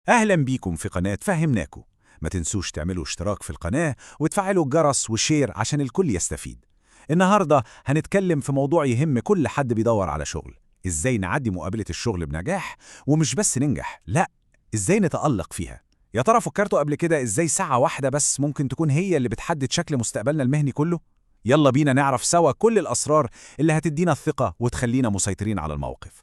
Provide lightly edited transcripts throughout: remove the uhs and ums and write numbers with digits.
أهلا بيكم في قناة فهمناكو. ما تنسوش تعملوا اشتراك في القناة وتفعلوا الجرس و share عشان الكل يستفيد. النهاردة هنتكلم في موضوع يهم كل حد بيدور على شغل، ازاي نعدي مقابلة الشغل بنجاح، ومش بس ننجح، لا، ازاي نتألق فيها. يا ترى فكرتوا قبل كده ازاي ساعة واحدة بس ممكن تكون هي اللي بتحدد شكل مستقبلنا المهني كله؟ يلا بينا نعرف سوا كل الأسرار اللي هتدينا الثقة وتخلينا مسيطرين على الموقف.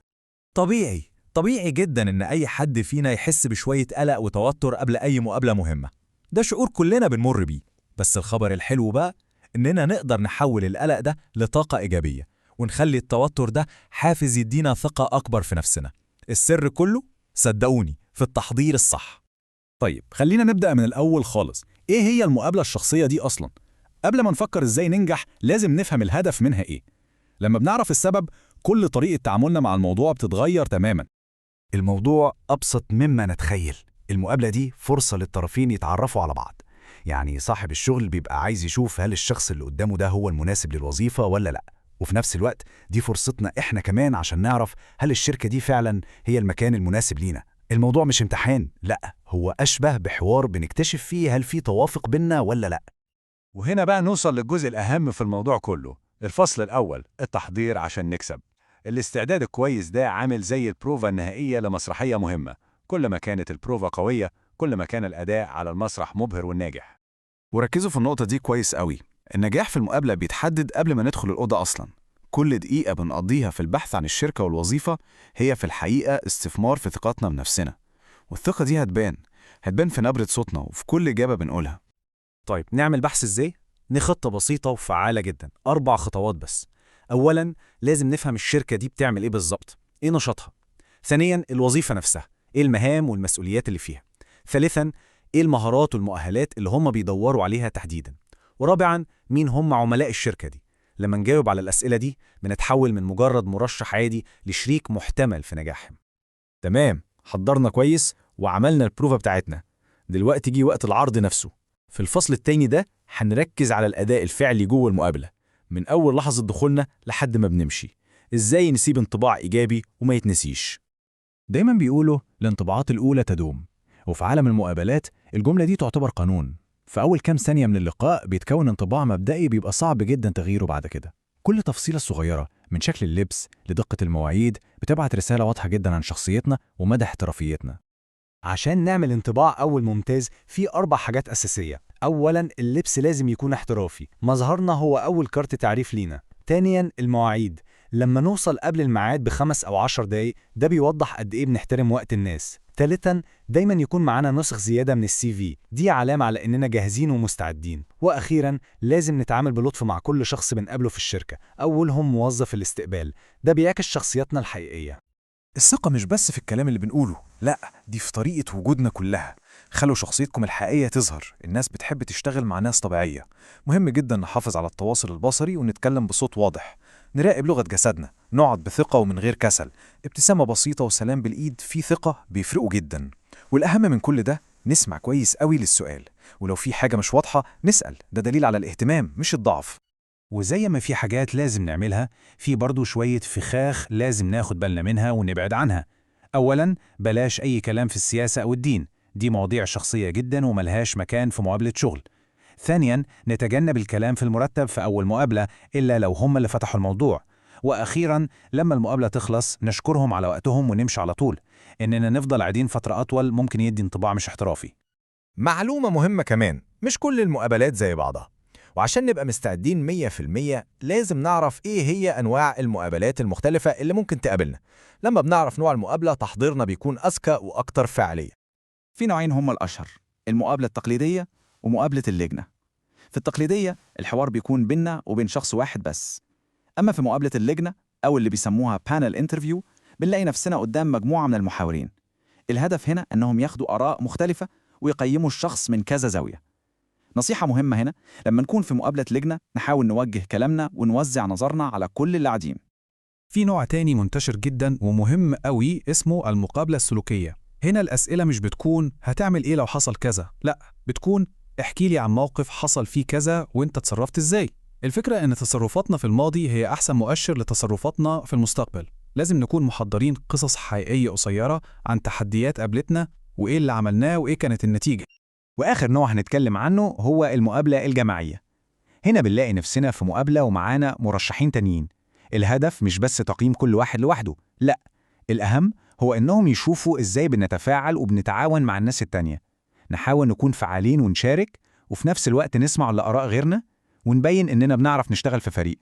طبيعي طبيعي جدا إن أي حد فينا يحس بشوية قلق وتوتر قبل أي مقابلة مهمة. ده شعور كلنا بنمر بيه، بس الخبر الحلو بقى إننا نقدر نحول القلق ده لطاقة إيجابية، ونخلي التوتر ده حافز يدينا ثقة أكبر في نفسنا. السر كله صدقوني في التحضير الصح. طيب خلينا نبدأ من الأول خالص. إيه هي المقابلة الشخصية دي أصلاً؟ قبل ما نفكر إزاي ننجح لازم نفهم الهدف منها إيه. لما بنعرف السبب كل طريقة تعاملنا مع الموضوع بتتغير تماماً. الموضوع أبسط مما نتخيل. المقابلة دي فرصة للطرفين يتعرفوا على بعض. يعني صاحب الشغل بيبقى عايز يشوف هل الشخص اللي قدامه ده هو المناسب للوظيفة ولا لأ، وفي نفس الوقت دي فرصتنا إحنا كمان عشان نعرف هل الشركة دي فعلا هي المكان المناسب لينا. الموضوع مش امتحان، لأ، هو أشبه بحوار بنكتشف فيه هل في توافق بينا ولا لأ. وهنا بقى نوصل للجزء الأهم في الموضوع كله، الفصل الأول، التحضير عشان نكسب. الاستعداد الكويس ده عامل زي البروفا النهائية لمسرحية مهمة، كل ما كانت البروفا قوية كل ما كان الأداء على المسرح مبهر والناجح. وركزوا في النقطة دي كويس قوي. النجاح في المقابلة بيتحدد قبل ما ندخل الأوضة أصلا. كل دقيقة بنقضيها في البحث عن الشركة والوظيفة هي في الحقيقة استثمار في ثقتنا بنفسنا، والثقة دي هتبان في نبرة صوتنا وفي كل إجابة بنقولها. طيب نعمل بحث ازاي؟ دي خطة بسيطة وفعالة جدا، 4 خطوات بس. أولاً لازم نفهم الشركة دي بتعمل إيه بالظبط، إيه نشاطها. ثانياً الوظيفة نفسها، إيه المهام والمسؤوليات اللي فيها. ثالثاً إيه المهارات والمؤهلات اللي هم بيدوروا عليها تحديداً. ورابعاً مين هم عملاء الشركة دي. لما نجاوب على الأسئلة دي بنتحول من مجرد مرشح عادي لشريك محتمل في نجاحهم. تمام، حضرنا كويس وعملنا البروفا بتاعتنا. دلوقتي جه وقت العرض نفسه. في الفصل التاني ده هنركز على الأداء الفعلي جوه المقابلة، من أول لحظة دخولنا لحد ما بنمشي. إزاي نسيب انطباع إيجابي وما يتنسيش. دايما بيقولوا الانطباعات الأولى تدوم، وفي عالم المقابلات الجملة دي تعتبر قانون. في أول كام ثانية من اللقاء بيتكون انطباع مبدئي بيبقى صعب جدا تغييره بعد كده. كل تفصيلة صغيرة من شكل اللبس لدقة المواعيد بتبعت رسالة واضحة جدا عن شخصيتنا ومدى احترافيتنا. عشان نعمل انطباع أول ممتاز في 4 حاجات أساسية. أولاً اللبس لازم يكون احترافي، مظهرنا هو أول كارت تعريف لينا. ثانياً المواعيد، لما نوصل قبل الميعاد ب5 أو 10 دقايق ده بيوضح قد إيه بنحترم وقت الناس. ثالثاً دايماً يكون معانا نسخ زيادة من الCV، دي علامة على إننا جاهزين ومستعدين. وأخيراً لازم نتعامل بلطف مع كل شخص بنقابله في الشركة، أولهم موظف الاستقبال، ده بيعكس شخصيتنا الحقيقية. الثقة مش بس في الكلام اللي بنقوله، لا، دي في طريقة وجودنا كلها. خلوا شخصيتكم الحقيقية تظهر، الناس بتحب تشتغل مع ناس طبيعية. مهم جدا نحافظ على التواصل البصري ونتكلم بصوت واضح، نراقب لغة جسدنا، نقعد بثقة ومن غير كسل. ابتسامة بسيطة وسلام بالإيد في ثقة بيفرقوا جدا. والأهم من كل ده نسمع كويس قوي للسؤال، ولو في حاجة مش واضحة نسأل، ده دليل على الاهتمام مش الضعف. وزي ما في حاجات لازم نعملها، في برضو شوية فخاخ لازم ناخد بالنا منها ونبعد عنها. أولاً بلاش أي كلام في السياسة أو الدين، دي مواضيع شخصية جدا وملهاش مكان في مقابلة شغل. ثانياً نتجنب الكلام في المرتب في أول مقابلة إلا لو هم اللي فتحوا الموضوع. وأخيراً لما المقابلة تخلص نشكرهم على وقتهم ونمشي على طول. إننا نفضل قاعدين فترة أطول ممكن يدي انطباع مش احترافي. معلومة مهمة كمان، مش كل المقابلات زي بعضها، وعشان نبقى مستعدين 100% لازم نعرف إيه هي أنواع المقابلات المختلفة اللي ممكن تقابلنا. لما بنعرف نوع المقابلة تحضيرنا بيكون أذكى وأكتر فعالية. في نوعين هم الأشهر، المقابلة التقليدية ومقابلة اللجنة. في التقليدية الحوار بيكون بيننا وبين شخص واحد بس. أما في مقابلة اللجنة أو اللي بيسموها panel interview بنلاقي نفسنا قدام مجموعة من المحاورين. الهدف هنا أنهم ياخدوا آراء مختلفة ويقيموا الشخص من كذا زاوية. نصيحة مهمة هنا، لما نكون في مقابلة لجنة نحاول نوجه كلامنا ونوزع نظرنا على كل اللي قاعدين. في نوع تاني منتشر جدا ومهم قوي اسمه المقابلة السلوكية. هنا الأسئلة مش بتكون هتعمل إيه لو حصل كذا، لا، بتكون احكي لي عن موقف حصل فيه كذا وانت اتصرفت إزاي. الفكرة إن تصرفاتنا في الماضي هي أحسن مؤشر لتصرفاتنا في المستقبل. لازم نكون محضرين قصص حقيقية قصيرة عن تحديات قابلتنا وإيه اللي عملناه وإيه كانت النتيجة. وآخر نوع هنتكلم عنه هو المقابلة الجماعية. هنا بنلاقي نفسنا في مقابلة ومعانا مرشحين تانيين. الهدف مش بس تقييم كل واحد لوحده، لا، الأهم هو إنهم يشوفوا إزاي بنتفاعل وبنتعاون مع الناس التانية. نحاول نكون فعالين ونشارك، وفي نفس الوقت نسمع لآراء غيرنا ونبين إننا بنعرف نشتغل في فريق.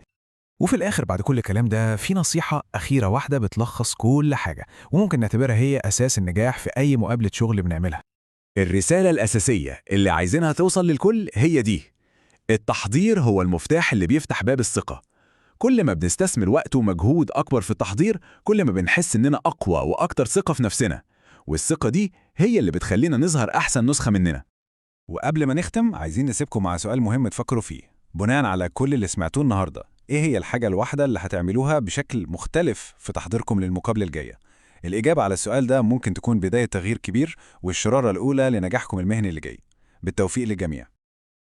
وفي الآخر بعد كل الكلام ده في نصيحة أخيرة واحدة بتلخص كل حاجة، وممكن نعتبرها هي أساس النجاح في أي مقابلة شغل بنعملها. الرسالة الأساسية اللي عايزينها توصل للكل هي دي: التحضير هو المفتاح اللي بيفتح باب الثقة. كل ما بنستثمر وقت ومجهود أكبر في التحضير، كل ما بنحس إننا أقوى وأكتر ثقة في نفسنا، والثقة دي هي اللي بتخلينا نظهر أحسن نسخة مننا. وقبل ما نختم عايزين نسيبكم مع سؤال مهم تفكروا فيه بناء على كل اللي سمعتوه النهارده: ايه هي الحاجة الواحدة اللي هتعملوها بشكل مختلف في تحضيركم للمقابلة الجاية؟ الإجابة على السؤال ده ممكن تكون بداية تغيير كبير والشرارة الأولى لنجاحكم المهني اللي جاي. بالتوفيق للجميع.